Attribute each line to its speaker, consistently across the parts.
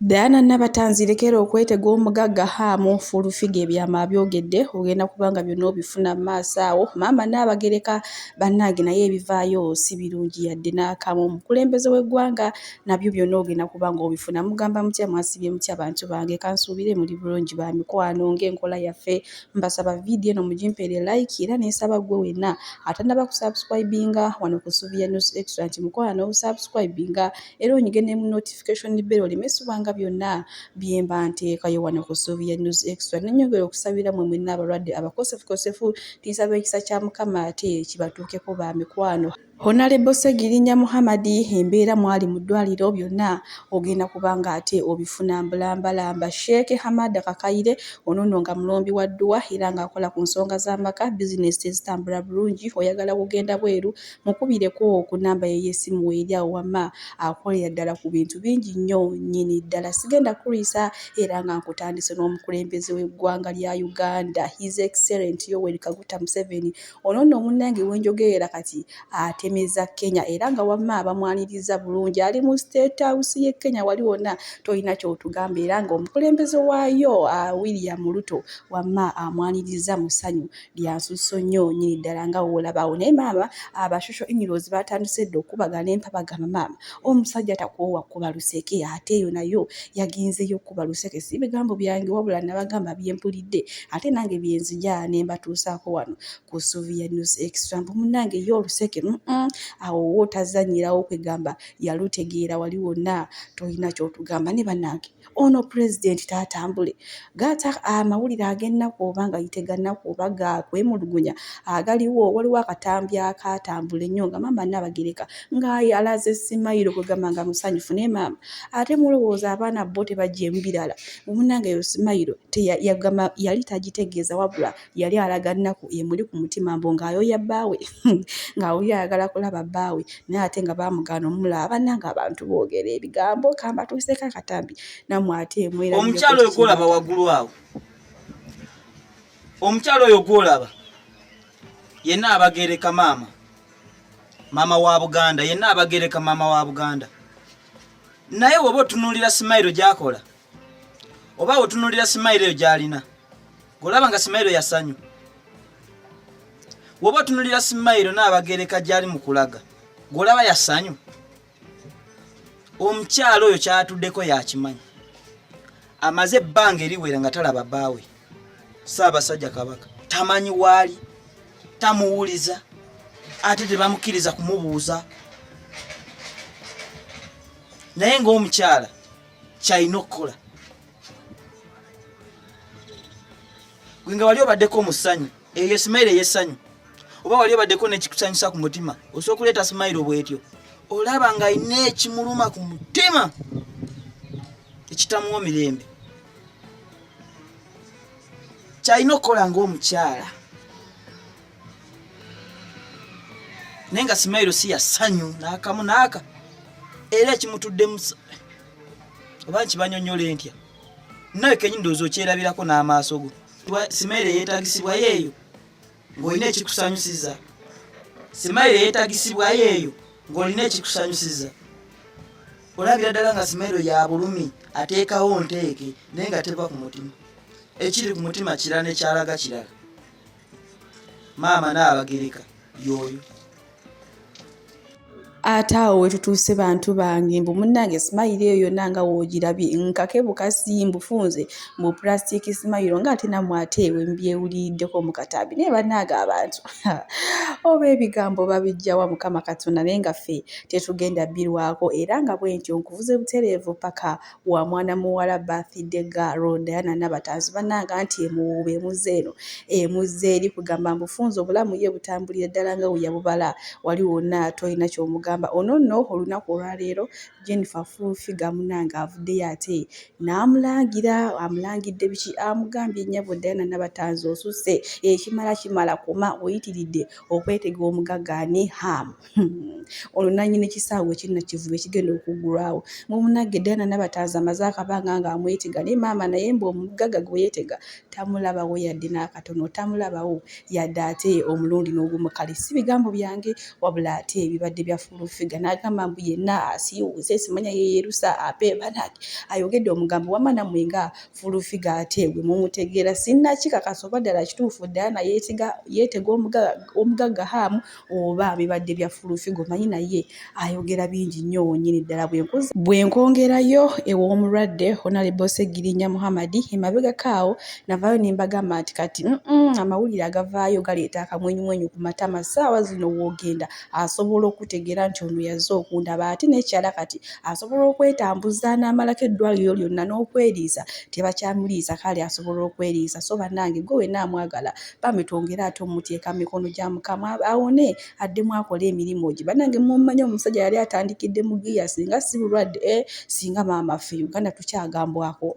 Speaker 1: Diana Nabatanzi lekera okwetega omugagga Ham Full Figure ebyama abyogedde ogenda kuba nga byonna obifuna mu maaso awo. Maama Nnaabagereka bannange naye ebivaayo si birungi yadde n'akamu. Omukulembeze w'eggwanga nabyo byonna ogenda kuba nga obifuna. Mugamba mutya mwasibye mutya bantu bange kansuubire muli bulungi ba mikwano ng'enkola yaffe. Mbasaba vidiyo eno mugimpeere like era ne nsaba ggwe wenna atannaba kusubscribinga wano ku Suvia News Extra nti mukwano subscribinga era onyige ne mu notification bell oleme subanga byonna byemba nteekayo wano ku Suvia News Extra. Nenyongera okusabira mwe mwenna abalwadde abakosefukosefu tinsaba ekisa kya Mukama ate kibatuukeko ba mikwano. Honalebo Ssegirinya Muhammad embeera mwali mu ddwaliro byonna ogenda kuba nga ate obifuna mbulambalamba. Sheikh Hamada Kakaire ono nno nga mulombi wa dduwa era ng'akola ku nsonga z'amaka, bizinesi tezitambula bulungi, oyagala kugenda bweru Mukubireko ku nnamba ye ey'essimu weeri awo wamma akolera ddala ku bintu bingi nnyo nnyini ddala. Sigenda kukulwisa era nga nkutandise n'omukulembeze w'eggwanga lya Uganda His Excellent Yoweri Kaguta Museveni. Ono nno munnange we njogerera kati atemeza Kenya era nga wamma bamwaniriza bulungi. Ali mu State House y'e Kenya wali wonna tolina ky'otugamba era ng'omukulembeze waayo William Ruto wamma amwaniriza mu ssanyu lya nsusso nnyo nnyini ddala nga w'olaba awo. Naye maama aba social in-laws baatandise dda okukubagana empa bagamba maama omusajja takoowa kukuba luseke ate eyo nayo yagenzeeyo kukuba luseke. Si bigambo byange wabula nabagamba bye mpulidde ate nange bye nzija ne mbatuusaako wano ku Suvia News Extra. Mbu munnange ye oluseke awo wo tazannyirawo kwegamba yalutegeera wali wonna tolina ky'otugamba ne bannange. Ono pulezidenti taatambule gaata amawulire ag'ennaku oba nga yite ga nnaku oba ga kwemulugunya agaliwo. Waliwo akatambi akaatambula ennyo nga maama Nnabagereka ng'alaze simayiro kwegamba nga musanyufu naye maama ate mulowooza abaana bo tebaggyeemu birala? Munnange eyo simayiro yagamba yali tagitegeeza wabula yali alaga nnaku emuli ku mutima mbu ng'ayoya bbaawe ng'awulira ayagala kulaba bbaawe naye ate nga baamugaana omulaba. Bannange abantu boogera ebigambo kambatuuseeko akatambi nammwe ate mwerabireko
Speaker 2: Omukyala oyo gw'olaba waggulu awo, omukyala oyo gw'olaba yenna abagereka maama, maama wa Buganda, yenna abagereka maama wa Buganda. Naye woba otunuulira simayiro gy'akola oba otunuulira simayiro eyo gy'alina, ng'olaba nga simayiro ya ssanyu. Woba otunulira simayiro n'abagereka gy'ali mu kulaga, ng'olaba ya ssanyu. Omukyala oyo kyatuddeko yakimanyi, amaze ebbanga eriwera nga talaba bbaawe Ssaabasajja Kabaka, tamanyi waali, tamuwuliza, ate tebamukkiriza kumubuuza. Naye ng'omukyala kyalina okukola gwe nga wali obaddeko mu ssanyu eyo simayiro ey'essanyu oba wali obaddeko n'ekikusanyusa ku mutima osobola okuleeta simayiro bw'etyo olaba nga alina ekimuluma ku mutima ekitamuwa mirembe kyalina okukola ng'omukyala naye nga simayiro si ya ssanyu n'akamu n'aka era ekimutuddemu oba nkibanyonyola entya nawe kenyini ndowooza okyerabirako n'amaaso go. Simayiro eyeetagisibwa yeeyo ng'olina ekikusanyusiza. Simayiro eyeetagisibwa yeeyo ng'olina ekikusanyusiza. Olabira ddala nga simayiro ya bulumi ateekawo nteeke naye nga teva ku mutima. Ekiri ku mutima kirala nekyalaga kirala. Maama Nnaabagereka y'oyo.
Speaker 1: Ate awo wetutuuse bantu bange mbu munnange simayiro eyo yonna nga woogirabye nkake bukasi mbufunze mbu plastic simayiro nga ate nammwe ate we mbyewuliriddeko mu katambi naye bannange abantu oba ebigambo babiggya wa Mukama Katonda naye nga ffe tetugenda birwako era nga bwentyo nkuvuze butereevu paka wa mwana muwala birthday girl Diana Nabatanzi bannange anti emuwuuba emuzza eno emuzza eri kugamba mbufunze obulamu ye butambulira ddala nga bwe yabubala wali wonna tolina ky'omugamba. Ono nno olunaku olwaleero Jennifer Full Figure munnange avuddeyo ate n'amulangira, amulangidde biki? Amugambye nnyabo Diana Nabatanzi osusse ekimala kimala koma oyitiridde okwetega omugagga ani Ham. Ono nannyini kisaawe ekinnakivubo ekigenda okuggulwawo. Munnange Diana Nabatanzi amaze akabanga ng'amwetega naye maama naye mbu omugagga gwe yeetega tamulabawo yadde n'akatono, tamulabawo yadde ate omulundi n'ogumu. Kale si bigambo byange wabula ate bibadde bya Full Figure n'agamba mbu yenna asiiwuuse simanya yeeyerusa ape banange ayogedde omugambo wamma nammwe nga Full Figure ate gwe mumutegeera sinnakikakasa oba ddala kituufu Diana yeetega omugagga Ham oba bibadde bya Full Figure omanyi naye ayogera bingi nnyo wonnyini ddala bwe nkwongerayo ew'omulwadde Honorable Ssegirinya Muhammad emabegako awo navaayo ne mbagamba nti kati amawulire agavaayo galeeta akamwenyumwenyu ku matama ssaawa zino w'ogenda asobola okutegeera nti ono yazze okundaba ate n'ekirala kati asobola okwetambuza n'amalako eddwaliro lyonna n'okweriisa tebakyamuliisa kale asobola okweriisa so bannange gwe wenna amwagala bambi twongere ate omuteeka mu mikono gya Mukama awone addemu akole emirimu gye bannange mummanyi omusajja yali atandikidde mu giya singa si bulwadde eh, singa maama ffe Uganda tukyagambwako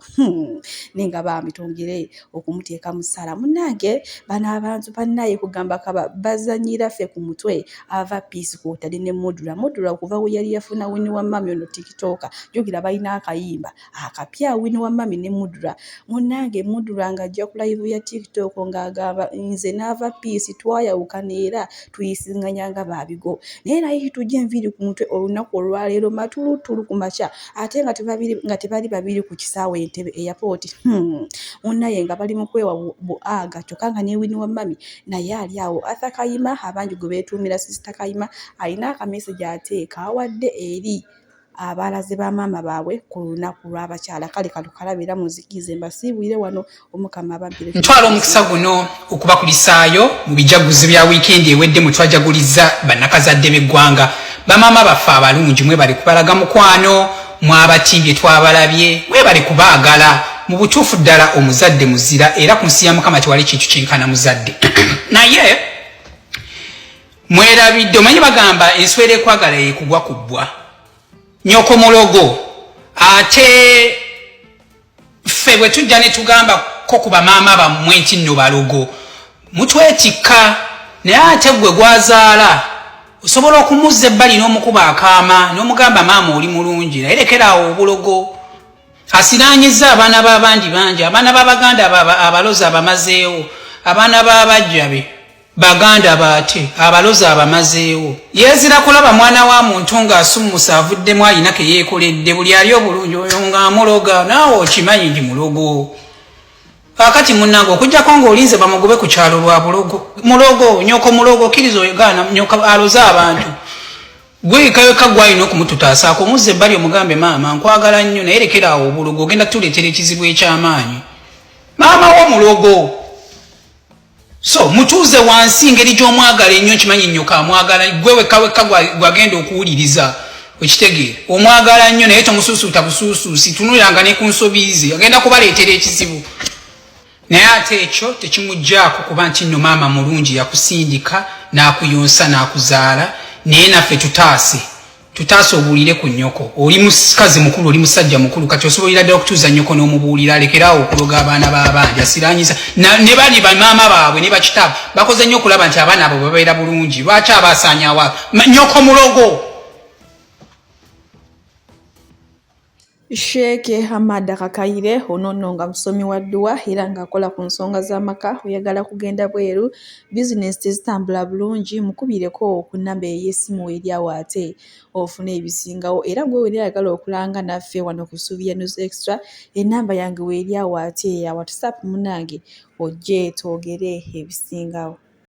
Speaker 1: naye nga bambi twongere okumuteeka mu ssaala munnange bano abantu bannaye kugamba kaba bazanyira ffe ku mutwe ava peace kwotadde ne mudula mudula okuva we yali yafuna wini wa mami ono tiktoka jukira balina akayimba akapya wini wa mami ne mudula munnange mudula ng'ajja ku live ya tiktok ng'agamba nze n'ava peace twayawukana era tuyisinganya nga babigo naye naye tujja enviiri ku mutwe olunaku olwaleero matulutulu ku makya ate nga tebali babiri ku kisaawe Entebbe airport munnaye nga bali mu kwewa bu aga kyokka nga ne Winnie wa mami naye ali awo. Arthur Kayima abangi gwe beetuumira Sister Kayima alina akamesegi ate k'awadde eri abalaze ba maama baabwe ku lunaku lw'abakyala. Kale katukalabe era munzikirize mbasiibwire wano Omukama abampire.
Speaker 3: Ntwala omukisa guno okubakulisaayo mu bijaguzo bya wiikendi ewedde mwe twajagulizza bannakazadde b'eggwanga. Bamaama baffe abalungi mwebale kubalaga mukwano, mwabatimbye twabalabye, mwebale kubaagala. Mu butuufu ddala omuzadde muzira era ku nsi ya Mukama tewali kintu kyenkana muzadde. Naye mwerabidde, omanyi bagamba enswera ekwagala yekugwa ku bbwa. Nyoko mulogo ate ffe bwe tujja ne tugamba ko ku bamaama bammwe nti nno balogo mutwetikka, naye ate gwe gwazaala osobola okumuzza ebbali n'omukuba akaama n'omugamba maama oli mulungi naye lekeraawo obulogo. Asiraanyizza abaana b'abandi bangi, abaana b'abaganda abalozi abamazeewo, abaana b'abajja be baganda baate abalozi abamazeewo. Yeezira kulaba mwana wa muntu ng'asummuse avuddemu alina ke yeekoledde, buli ali obulungi oyo ng'amuloga, naawe okimanyi nti mulogo. Kaakati munnange okuggyako ng'olinze bamugobe ku kyalo lwa bulogo, mulogo nyoko mulogo, kkiriza ogaana nyoko aloze abantu. Gwe yekka wekka gw'alina okumututaasaako, omuzze ebbali omugambe maama nkwagala nnyo naye lekera awo obulogo ogenda tuleetera ekizibu eky'amaanyi. Maama wo mulogo. So mutuuze wansi engeri gy'omwagala ennyo, nkimanyi nnyoko amwagala, gwe wekka wekka gwagenda okuwuliriza, okitegeera, omwagala nnyo naye tomusuusuuta busuusuusi, tunuliranga ne ku nsobi ze, agenda kubaleetera ekizibu. Naye ate ekyo tekimuggyaako kuba nti nno maama mulungi yakusindika n'akuyonsa n'akuzaala, naye naffe tutaase. Tutaase obuulire ku nnyoko. Oli mukazi mukulu, oli musajja mukulu, kati osobolera ddala okutuuza nnyoko n'omubuulira alekere awo okuloga abaana b'abandi asiraanyiza ne bali bamaama baabwe ne bakitaabwe bakoze nnyo okulaba nti abaana abo babeera bulungi. Lwaki aba asaanyawo nnyoko mulogo?
Speaker 1: Sheikh Hamad Kakaire ono nno nga musomi wa dduwa era ng'akola ku nsonga z'amaka, oyagala kugenda bweru, bizinensi tezitambula bulungi, mukubireko ku nnamba ey'essimu eri awo ate ofune ebisingawo. Era gwe wenna ayagala okulanga naffe wano ku Ssuubi ya News Extra, ennamba yange weeri awo ate eya WhatsApp munnange ojje twogere ebisingawo.